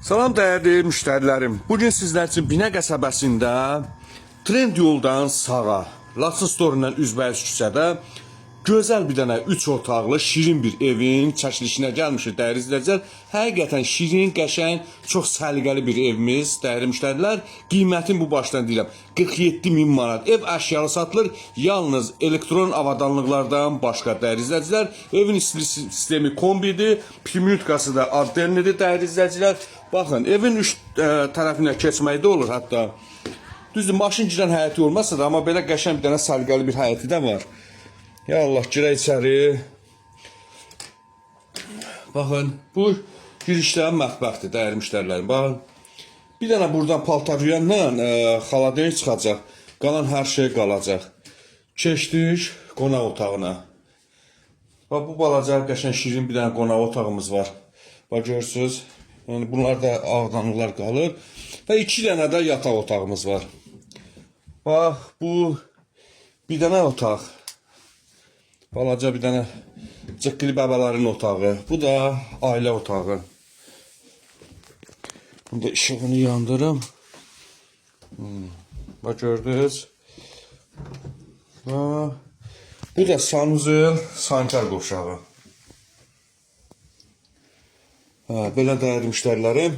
Salam dəyərli müştərilərim. Bugün sizlər üçün Binə qəsəbəsində Trend yoldan sağa, Laçın Store-dan üzbəüz küçədə gözəl bir dənə 3 otaqlı şirin bir evin çəkilişinə gəlmişik dəyərli izləyicilər. Həqiqətən şirin, qəşəng, çox səliqəli bir evimiz dəyərli müştərilər. Qiymətin bu başdan deyirəm 47 min manat. Ev əşyalı satılır. Yalnız elektron avadanlıqlardan başqa dəyərli izləyicilər. Evin istilik sistemi kombidir. Primitkası da addelnidir dəyərli izləyicilər. Baxın, evin üç tərəfinə keçməkdə olur hətta. Düzdür, maşın girən həyəti olmasa da, amma belə qəşəng bir dənə səliqəli bir həyəti də var. Ya Allah, girək içəri. Baxın, bu girişdə mətbəxdir, dəyərli müştərilərim. Baxın. Bir dənə buradan paltar yuyandan xaladenik çıxacaq. Qalan hər şey qalacaq. Keçdik qonaq otağına. Bax bu balaca qəşəng şirin bir dənə qonaq otağımız var. Bax görürsüz. Yəni bunlar da ağdanlıqlar qalır və iki dənə də yataq otağımız var. Bax bu bir dənə otaq. Balaca bir dənə cıqqılı bəbələrin otağı. Bu da ailə otağı. Bunu da işığını yandırım. Bax gördünüz. Bax. Bu da sanuzel, sanitar qovşağı. Hə, belə dəyərli müştərilərim.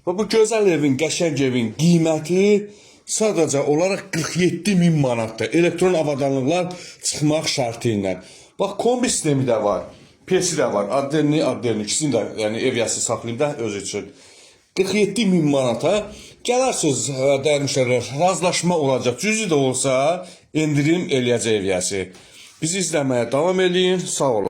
Və bu gözəl evin, qəşəng evin qiyməti sadəcə olaraq 47 min manatdır. Elektron avadanlıqlar çıxmaq şərti ilə. Bax, kombi sistemi də var. Pesi də var. Addelni, addelni ikisini də, yəni ev yası saxlayıb da özü üçün. 47 min manata gələrsiniz dəyərli müştərilər, razılaşma olacaq. Cüzi də olsa endirim eləyəcək ev yası. Bizi izləməyə davam eləyin. Sağ olun.